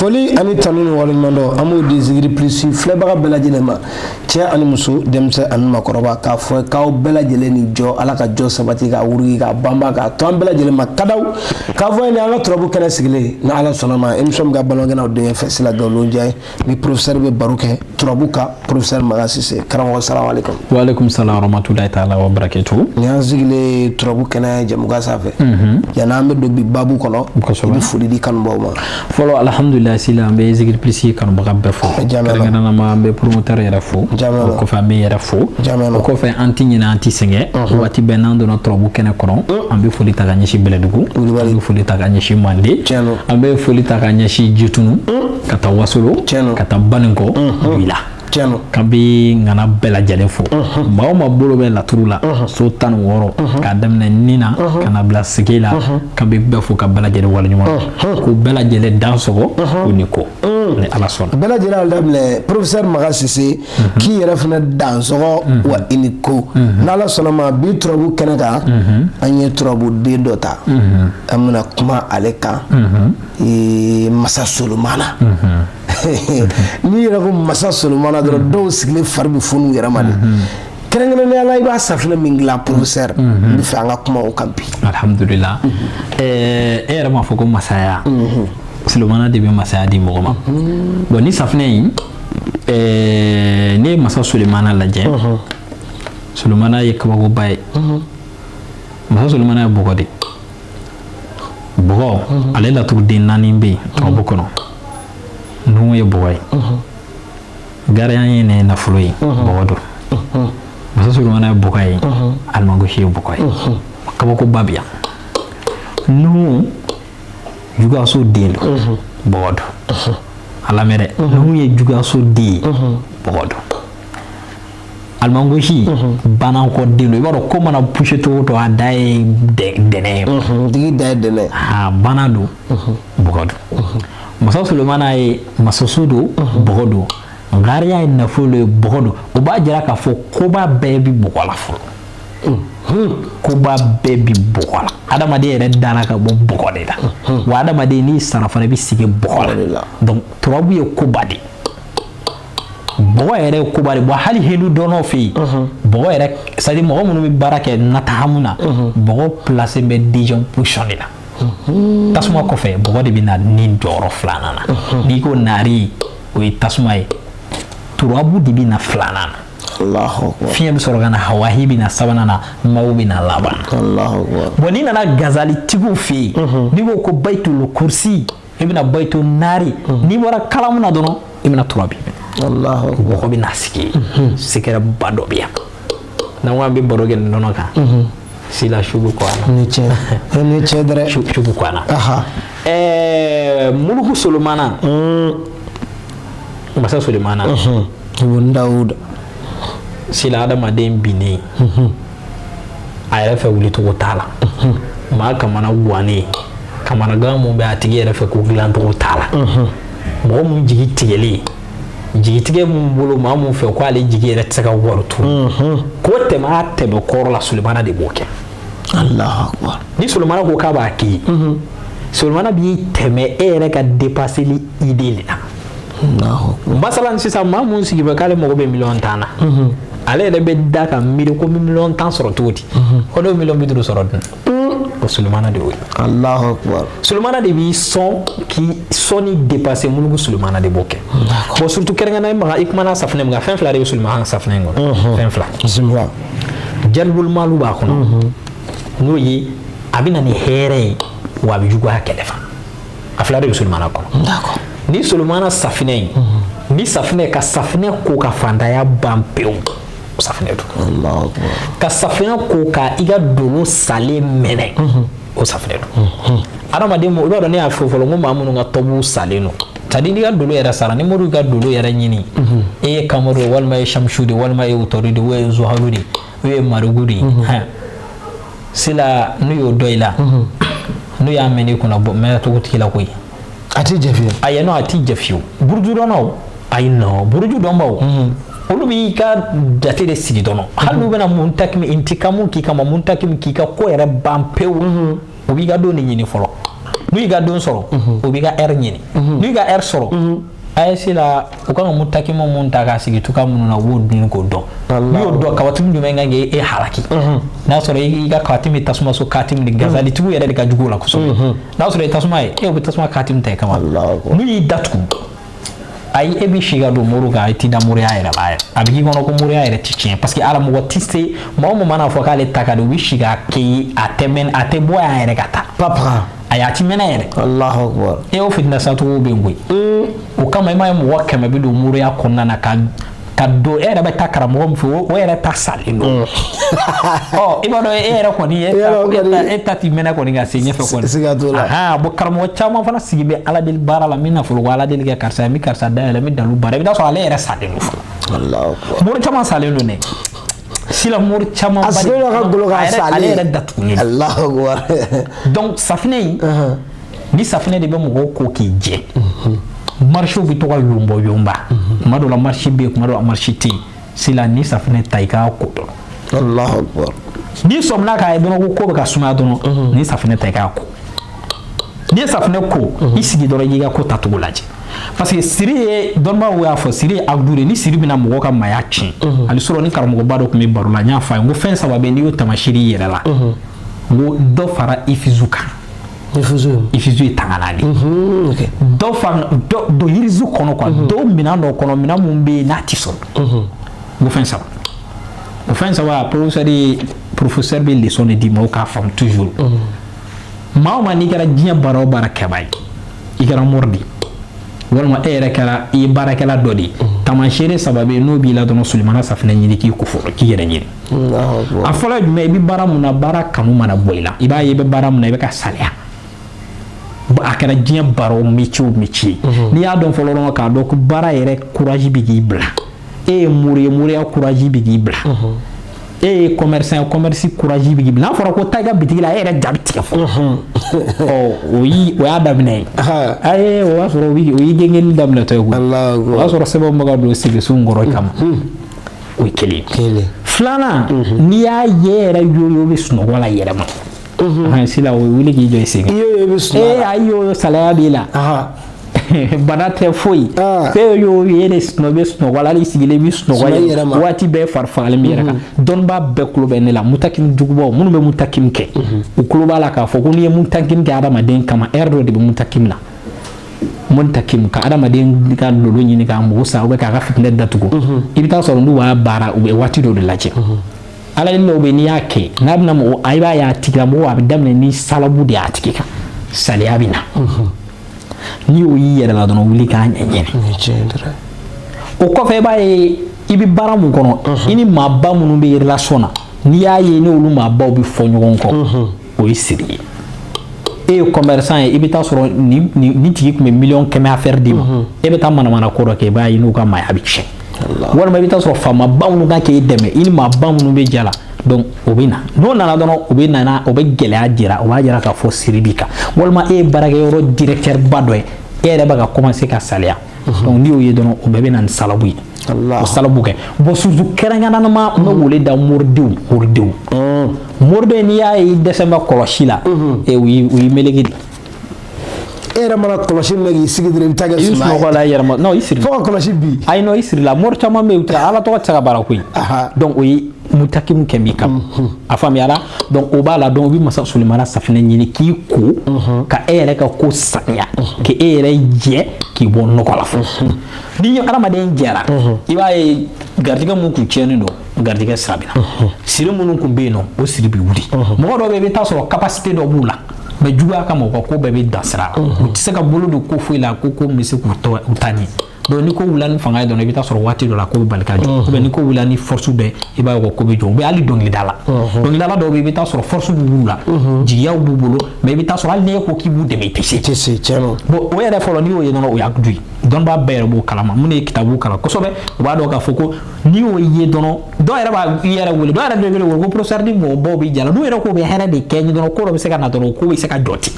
Foli ani tanu ni waleɲumandɔn, an b'o di Zikiri Plus filɛbaga bɛɛ lajɛlen ma, cɛ ani muso, denmisɛn ani makɔrɔba, k'a fɔ k'aw bɛɛ lajɛlen ni jɔ. Ala ka jɔ sabati, k'a wuruki, k'a banba, k'a to an bɛɛ lajɛlen ma kadaw, k'a fɔ ye ni an ka turabu kɛnɛ sigilen. Ni Ala sɔnna ma, émission min ka balimakɛ n'aw denkɛ fɛ Sila Gawlo Ndiaye ni professeur bɛ baro kɛ turabu kan, professeur Makan Sise. Karamɔgɔ, salamu aleykum. Waaleykum salam warahmatulahi taala wa barakatuhu. Ni an sigilen turabu kɛnɛ jɛmukan sanfɛ, yanni an bɛ don bi babu kɔnɔ, i bɛ foli di kanubaw ma. Fɔlɔ, alhamdulilayi, Sila, an bɛ Zikiri Plus kanubaga bɛɛ fo, kɛrɛnkɛrɛnnama an bɛ promoteur yɛrɛ fo, o kɔfɛ an bɛ yɛrɛ fo, o kɔfɛ an ti ɲinɛ, an ti sɛgɛn. Waati bɛɛ n'an donna turabu kɛnɛ kɔnɔ, an bɛ foli ta ka ɲɛsin Bɛlɛdugu, an bɛ foli ta ka ɲɛsin Mande, an bɛ foli ta ka ɲɛsin Jitunu, ka taa Wasolo, ka taa Baninkɔ, Bila. K'an bɛ ŋana bɛɛ lajɛlen fo. Maa o maa bolo bɛ laturu la, so 16, k'a daminɛ nin na ka na bila sigi la, k'an bɛ bɛɛ fo ka bɛɛ lajɛlen waleɲuman, k'u bɛɛ lajɛlen dan sɔgɔ u ni ko, ni Ala sɔnna. Bɛɛ lajɛlen y'a daminɛ, professeur Makan Sise, k'i yɛrɛ fana dan sɔgɔ wa i ni ko. N'Ala sɔnna ma, bi turabu kɛnɛ kan, an ye turabuden dɔ ta, an bɛna kuma ale kan, Masa Solomana. N'i yɛrɛ ko Masa Solomana dɔrɔn, dɔw sigilen fari bɛ funu u yɛrɛ ma de. Kɛrɛnkɛrɛnnenya la, i b'a safinɛ min dilan, professeur, n bɛ fɛ an ka kuma o kan bi. Alhamdulillah, e yɛrɛ m'a fɔ ko masaya Solomana de bɛ masaya di mɔgɔ ma. Bon, ni safinɛ in, ne ye Masa Solomana lajɛ, Solomana ye kabakoba ye. Masa Solomana ye bɔgɔ de, bɔgɔ. Ale laturuden naani bɛ yen turabu kɔnɔ. Nuhu ye bɔgɔ ye, gariyan ye ne nafolo ye, bɔgɔ don. Masa Solomana ye bɔgɔ ye, alimangosi ye bɔgɔ ye. Kabakoba bɛ yan. Nuhu juguyaso den don, bɔgɔ don. A lamɛn dɛ, Nuhu ye juguyaso den ye, bɔgɔ don. Alimangosi banankɔ den don. I b'a dɔn ko mana puse cogo o cogo, a da ye dɛnɛ ye. Tigi da ye dɛnɛ. A bana don, bɔgɔ don. Masa Solomana ye masaso don, bɔgɔ don. Gariya ye nafolo ye, bɔgɔ don. O b'a jira k'a fɔ koba bɛɛ bi bɔgɔ la fɔlɔ, koba bɛɛ bi bɔgɔ la. Adamaden yɛrɛ dara ka bɔ bɔgɔ de la, wa adamaden n'i sara fana, i bɛ sigi bɔgɔ la. Donc turabu ye koba de, bɔgɔ yɛrɛ ye koba de. Bon, hali hindu dɔnnaw fɛ yen, bɔgɔ yɛrɛ, c'est à dire mɔgɔ minnu bɛ baara kɛ natahamu na, bɔgɔ placé bɛ deuxième position de la. Tasuma kɔfɛ, bɔgɔ de bɛ na ni jɔyɔrɔ filanan na. N'i ko naari, o ye tasuma ye, turabu de bɛ na filanan na, fiɲɛ bɛ sɔrɔ ka na, hawahi bɛ na sabanan na, maw bɛ na laban na. Bon, n'i nana gazalitigiw fɛ yen, n'i ko ko bayitul kursi, i bɛna bayitul naari. N'i bɔra kalamu na dɔrɔn, i bɛna turabi, bɔgɔ bɛ na sigi. Secret ba dɔ bɛ yan. N'an ko an bɛ baro kɛ nin nɔnɔ kan, sila su bɛ kɔ a la. Ni cɛ ni cɛ dɛrɛ. Su bɛ kɔ a la. Muluku Solomana, masa Solomana. Ibn Dawud. Sila, adamaden binnen, a yɛrɛ fɛ wulicogo t'a la, maa kamana guwannen, kamanagan mun bɛ a tigi yɛrɛ fɛ ko dilancogo t'a la, mɔgɔ mun jigi tigɛlen, jigitigɛ mun bolo, maa mun fɛ ko ale jigi yɛrɛ tɛ se ka wɔrɔ tun, k'o tɛmɛ a tɛmɛ kɔrɔ la, Solomana de b'o kɛ. Allahu akbar. Ni Solomana ko k'a b'a k'i ye, Solomana b'i tɛmɛ e yɛrɛ ka dépasseli idée de la. Masalan sisan, maa mun sigi bɛ k'ale mago bɛ miliyɔn 10 na, ale yɛrɛ bɛ da ka miiri ko n bɛ miliyɔn 10 sɔrɔ cogo di? O n'o miliyɔn 50 sɔrɔ dun? O Solomana de y'o ye. Allahu akbar. Solomana de b'i sɔn k'i sɔnni dépasser. Muluku Solomana de b'o kɛ. Bon, surtout kɛrɛnkɛrɛnnenya maga, i kumana safunɛ min kan, fɛn fila de bɛ Solomana safunɛ in kɔnɔ, fɛn fila. Bisimila. Jalibul malu b'a kɔnɔ, n'o ye a bɛ na ni hɛrɛ ye, wa a bɛ juguya kɛlɛ fana. A fila de bɛ Solomana kɔnɔ. Ni Solomana safinɛ in, ni safinɛ ka safinɛ ko ka fantanya ban pewu, o safinɛ don. Allahu akbar. Ka safinɛ ko ka i ka dolo salen mɛnɛ, o safinɛ don. Adamaden i b'a dɔn, ne y'a fɔ fɔlɔ n ko maa minnu ka tɔbu salen don, c'est à dire n'i ka dolo yɛrɛ sara, ni moriw ka dolo yɛrɛ ɲini, e ye kamaru ye, walima e ye shamsu de, walima e ye utɔri de, ou e ye zuhalu de, ou e ye marigu de ye, sila n'u y'o dɔn i la, n'u y'a mɛn i kunna, bɔ mɛn cogo tigi la koyi. A tɛ jɛ fiyewu. Ayi, non, a t'i jɛ fiyewu. Buruju dɔnnaw, ayi, non, buruju dɔnbaw, olu b'i ka jate de sigi dɔrɔn. Hali n'u bɛna mun takimi intikamu k'i kama, mun takimi k'i ka ko yɛrɛ ban pewu, u b'i ka don de ɲini fɔlɔ. N'u y'i ka don sɔrɔ, o b'i ka heure ɲini. N'u y'i ka heure sɔrɔ, AES la, u kan ka mutakima mun ta k'a sigi tuka minnu na, u b'o dun k'o dɔn. N'u y'o dɔn, kawatimu jumɛn kan k'e halaki? N'a sɔrɔ i ka kawatimu bɛ tasuma so katimu de, gazalitigiw yɛrɛ de ka jugu o la kosɛbɛ. N'a sɔrɔ i tasuma ye, e bɛ tasuma katimu ta i kama. N'u y'i datugu, ayi, e bɛ si ka don mori kan, i t'i da moriya yɛrɛ la yɛrɛ. A bɛ k'i kɔnɔ ko moriya yɛrɛ tɛ tiɲɛ, parce que ala mɔgɔ tɛ se. Mɔgɔ mun mana fɔ k'ale ta ka di, u bɛ si k'a kɛ, a tɛ mɛn, a tɛ bɔ yan yɛrɛ ka taa. Papa. Ayi, a ti mɛnɛ yɛrɛ. Allahu akbar. E y'o fitina sacogo bɛ yen koyi. O kama, i m'a ye, mɔgɔ 100 bɛ don moriya kɔnɔna na ka don, e yɛrɛ bɛ taa karamɔgɔ min fɛ, o yɛrɛ ta salen don. Ɔ, i b'a dɔn, e yɛrɛ kɔni, e ta ti mɛnɛ kɔni ka se ɲɛfɛ kɔni. Siga t'o la. Ahan, bon, karamɔgɔ caman fana sigi bɛ ala deli baara la, min nafolo ko ala deli kɛ karisa ye, n bɛ karisa dayɛlɛ, n bɛ dalu baara, i bɛ taa sɔrɔ ale yɛrɛ salen don fɔlɔ. Allahu akbar. Mori caman salen don dɛ. Sila, mori caman. A sigilen don a ka golo kan salen. Ale yɛrɛ datugulen don. Allahu akbar. Donc safinɛ in, ni safinɛ de bɛ mɔgɔw ko k'i jɛ, marché bɛ to ka yonbɔ yonba. Kuma dɔ la marché bɛ yen, kuma dɔ la marché tɛ yen. Sila, ni safinɛ ta, i k'a ko dɔrɔn. Allahu akbar. N'i sɔmina k'a ye dɔrɔn ko ko bɛ ka sumaya dɔrɔn, ni safinɛ ta, i k'a ko. N'i ye safinɛ ko, i sigi dɔrɔn, i k'i ka ko tacogo lajɛ, parce que siri ye, dɔnnibaaw y'a fɔ, siri ye agudu de. Ni siri bɛna mɔgɔ ka maaya tiɲɛ, hali sɔrɔ ni karamɔgɔba dɔ tun bɛ baro la, n y'a fɔ a ye, n ko fɛn saba bɛ yen, n'i y'o taamasiyɛn i yɛrɛ la, n ko dɔ fara ifizu kan. Ifuzu. Ifizu ye tangana de ye. Dɔ fara dɔ don yirizu kɔnɔ quoi, dɔ minɛn dɔ kɔnɔ, minɛn mun bɛ yen n'a ti sɔrɔ. N ko fɛn saba, o fɛn saba, professeur bɛ leçon de di maaw k'a faamu toujours. Maa o maa, n'i kɛra diɲɛ baara o baara kɛbaa ye, i kɛra mori de ye, walima e yɛrɛ kɛra i ye baarakɛla dɔ de ye, taamasiyɛn saba bɛ yen, n'o b'i la dɔrɔn, Sulemana safinɛ ɲini k'i ko fɔlɔ, k'i yɛrɛ ɲini. A fɔlɔ ye jumɛn ye? I bɛ baara mun na, baara kanu mana bɔ i la, i b'a ye i bɛ baara mun na, i bɛ ka saliya. A kɛra diɲɛ baara o métier o métier, n'i y'a dɔn fɔlɔ dɔrɔn, k'a dɔn ko baara yɛrɛ courage bɛ k'i bila, e ye mori ye, moriya courage bɛ k'i bila, e ye commerçant ye, commerce courage bɛ k'i bila, n'a fɔra ko taa i ka bitigi la, e yɛrɛ ja bɛ tigɛ fɔlɔ. Ɔ, o y'a daminɛ ye. Ayi, o b'a sɔrɔ o y'i gengeli daminɛtɔ ye koyi. O b'a sɔrɔ sɛbɛnw bɛ ka don sigisun kɔrɔ kama. O ye kelen ye. Filanan, n'i y'a ye yɛrɛ, yo bɛ sunɔgɔ la yɛrɛ ma. Sisan, o ye wuli k'i jɔ i sen kan. I y'o ye, bɛ sunɔgɔ. Ee, ayi, o salaya b'i la. Bana tɛ foyi. Fɛn y'o ye de, sunɔgɔ bɛ sunɔgɔ la, hali i sigilen bɛ sunɔgɔ yɛrɛ ma. Waati bɛɛ fari fagalen bɛ yɛrɛ kan. Dɔnnibaa bɛɛ tulo bɛ ne la, mutakim jugubaw minnu bɛ mutakim kɛ, u tulo b'a la k'a fɔ ko n'i ye mutakim kɛ adamaden kama, heure dɔ de bɛ mutakim la. Mutakim ka adamaden ka lolo ɲini k'a mugu sa, ou bien k'a ka fitinɛ datugu, i bɛ taa sɔrɔ n'u b'a baara, u bɛ waati dɔ de lajɛ. Ala ni dɔw bɛ, n'i y'a kɛ, n'a bɛna mɔgɔ, i b'a ye a tigilamɔgɔ, a bɛ daminɛ ni salabu de y'a tigi kan, saliya bɛ na. N'i y'o y'i yɛrɛ la dɔrɔn, wuli k'a ɲɛɲini. O kɔfɛ, i b'a ye i bɛ baara mun kɔnɔ, i ni maaba minnu bɛ relation na, n'i y'a ye n'olu maabaw bɛ fɔ ɲɔgɔn kɔ, o ye siri ye. E ye commerçant ye, i bɛ taa sɔrɔ ni tigi tun bɛ 100 000 000 affaire d'i ma, e bɛ taa manamana ko dɔ kɛ, i b'a ye n'u ka maaya bɛ tiɲɛ. Walima i bɛ taa sɔrɔ faamaba minnu kan k'e dɛmɛ, i ni maaba minnu bɛ ja la, donc o bɛ na. N'o nana dɔrɔn, o bɛ na, o bɛ gɛlɛya jira, o b'a jira k'a fɔ siri b'i kan. Walima e ye baarakɛyɔrɔ directeur ba dɔ ye, e yɛrɛ bɛ ka commencer ka saliya. Donc n'i y'o ye dɔrɔn, o bɛɛ bɛ na ni salabu ye. O salabu kɛ. Bon, surtout kɛrɛnkɛrɛnnama, n bɛ wele da moridenw, moridenw, moriden, n'i y'a ye i dɛsɛ bɛ kɔlɔsi la, e o y'i meleke de. E yɛrɛ mana kɔlɔsi minɛ k'i sigi dɔrɔn, i bɛ taa kɛ I suma ye. sunɔgɔ la i yɛrɛ ma, non, i siri. Fo ka kɔlɔsi bi. Ayi, non, i sirila. Mori caman bɛ yen, u tɛ ala tɔgɔ tɛ se ka baara koyi. Donc o ye mutakimu kɛ b'i kama, a faamuyara. Donc o b'a la. Donc o bɛ masa Sulemana safinɛ ɲini k'i ko ka e yɛrɛ ka ko saniya, k'e yɛrɛ jɛ, k'i bɔ nɔgɔ la fɔlɔ. Ni hadamaden jɛra, i b'a ye garijɛgɛ mun kun tiɲɛnen don, garijɛgɛ sira bɛ na. Siri minnu kun bɛ yen nɔ, o siri bɛ wuli. Mɔgɔ dɔw bɛ yen, i bɛ taa sɔrɔ capacité dɔ b'u la, mais juguya kama, u ka ko bɛɛ bɛ dan sira la, u tɛ se ka bolo don ko foyi la, ko ko min bɛ se k'u tɔ u ta ɲɛ. Donc ni ko wulila ni fanga ye dɔrɔn, i bɛ taa sɔrɔ waati dɔ la ko bɛ bali ka jɔ, ou bien ni ko wulila ni force dɔ ye, i b'a ye ko bɛ jɔ. Ou bien hali dɔnkilida la, dɔnkilidala dɔw bɛ yen, i bɛ taa sɔrɔ force b'u la, jigiyaw b'u bolo, mais i bɛ taa sɔrɔ hali n'e ko k'i b'u dɛmɛ, i tɛ se. I tɛ se, tiɲɛ don. Bon, o yɛrɛ fɔlɔ, n'i y'o ye dɔrɔn, o y'a du ye. Dɔnnibaa bɛɛ yɛrɛ b'o kalama. Minnu ye kitabu kalan kosɛbɛ, u b'a dɔn k'a fɔ ko n'i y'o ye dɔrɔn, dɔw yɛrɛ b'a i yɛrɛ wele, dɔw yɛrɛ bɛ wele ko professeur ni mɔgɔbaw bɛ jala, n'u yɛrɛ k'o bɛ hɛrɛ de kɛ dɔrɔn, ko dɔ bɛ se ka na dɔrɔn, ko bɛ se ka jɔ ten.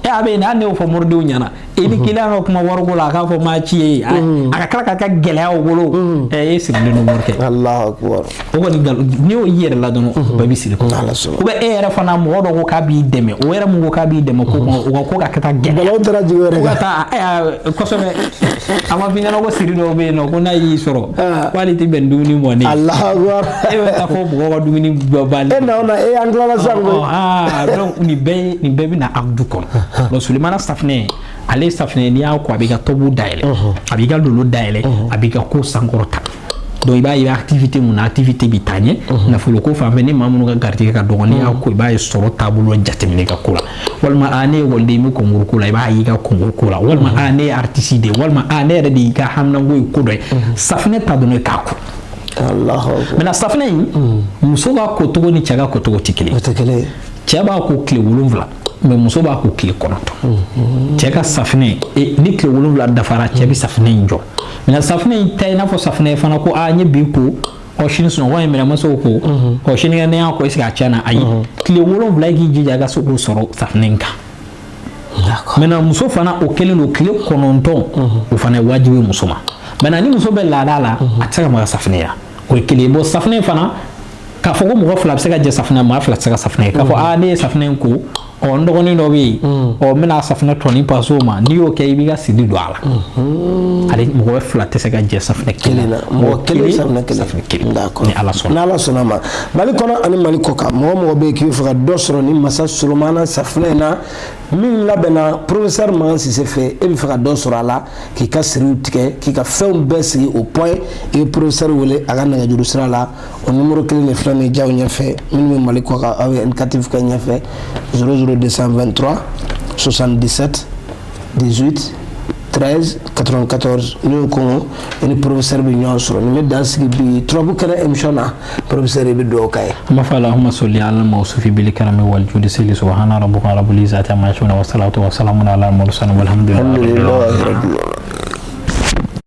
E a bɛ yen, hali ne y'o fɔ moridenw ɲɛna, i ni kiliyan ka kuma wariko la, a k'a fɔ maa ci ye, a ka tila ka kɛ gɛlɛya o bolo, ɛ e sirilen don morikɛ. Allahu akbar. O kɔni n'i y'o y'i yɛrɛ la dɔrɔn, bɛɛ bɛ siri. Ou bien e yɛrɛ fana, mɔgɔ dɔ ko k'a b'i dɛmɛ, o yɛrɛ mun ko k'a b'i dɛmɛ ko kɔnɔ, o ka ko ka kɛ taa gɛlɛya. Balawu taara jigin o yɛrɛ kan. Ko ka taa kosɛbɛ. A ma f'i ɲɛna ko siri dɔw bɛ yen nɔ, ko n'a y'i sɔrɔ, ko hali tɛ bɛn dumuni mɔnen. Allahu akbar. E bɛ taa fɔ mɔgɔw ka dumuni banni. E na o na e an tilala sisan koyi. Donc nin bɛɛ bɛ na du kɔnɔ. Donc Sulemana safinɛ, ale safinɛ, n'i y'a ko, a b'i ka tɔbu dayɛlɛ, a b'i ka lolo dayɛlɛ, a b'i ka ko sankɔrɔta. Donc i b'a ye activité mun na, activité bɛ taa ɲɛ. Nafolo ko fan fɛ, ni maa minnu ka garijɛgɛ ka dɔgɔ, n'i y'a ko, i b'a ye sɔrɔ taabolo jateminɛ ka ko la. Walima a ne ye ekɔliden, n bɛ concours ko la, i b'a ye i ka concours ko la. Walima a ne ye artiste de ye, walima a ne yɛrɛ de y'i ka haminanko ye ko dɔ ye, safinɛ ta dɔrɔn k'a ko. Maintenant, safinɛ in, muso ka ko cogo ni cɛ ka ko cogo tɛ kelen. O tɛ kelen ye. Cɛ b'a ko tile 7, mais muso b'a ko tile 9. Cɛ ka safinɛ, ni tile 7 dafara, cɛ bɛ safinɛ in jɔ. Maintenant, safinɛ in tɛ i n'a fɔ safinɛ fana ko aa n ye bi ko, ɔ sini sunɔgɔ in minɛ, n ma se k'o ko, ɔ sinikɛnɛ ne y'a ko, est ce que a tiɲɛna? Ayi, tile 7, i k'i jija i ka se k'o sɔrɔ safinɛ in kan. Maintenant, muso fana, o kɛlen don tile 9, o fana ye wajibi ye muso ma. Maintenant, ni muso bɛ laada la, a tɛ se ka maga safinɛ la, o ye kelen ye. Bon, safinɛ fana, k'a fɔ ko mɔgɔ fila bɛ se ka jɛ safinɛ, maa fila tɛ se ka safinɛ. K'a fɔ aa ne ye safinɛ in ko, ɔ n dɔgɔnin dɔ bɛ yen, ɔ n bɛna safinɛ tɔni passe o ma, n'i y'o kɛ, i b'i ka siri don a la. Ale mɔgɔ fila tɛ se ka jɛ safinɛ kelen na, mɔgɔ kelen safinɛ kelen. Safinɛ kelen. D'accord. Ni Ala sɔnna. Ni Ala sɔnna ma. Mali kɔnɔ ani Mali kɔ kan, mɔgɔ mɔgɔ bɛ yen k'i bɛ fɛ ka dɔ sɔrɔ ni masa Solomana safinɛ in na min labɛnna professeur Makan Sise fɛ, e bɛ fɛ ka dɔ sɔrɔ a la k'i ka siriw tigɛ, k'i ka fɛnw bɛɛ sigi au point, i bɛ professeur wele a ka nɛgɛjuru sira la. O numéro kelen de filɛ nin ye jaw ɲɛfɛ. Minnu bɛ Mali kɔ kan, aw ye indicatif kɛ ɲɛfɛ: 00223 77 18 13 94. N'o ye kɔngɔ, i ni professeur bɛ ɲɔgɔn sɔrɔ. Nin bɛ dan sigi bi turabu kɛnɛ émission na. Professeur, i bɛ dugawu k'a ye. An b'a fɔ allahumma salli ala al-mawsufi bil karami wal judi sili subhana rabbika rabbil izzati amma yasifun wa salatu wa salamun ala al mursalin walhamdulillahi rabbil alamin.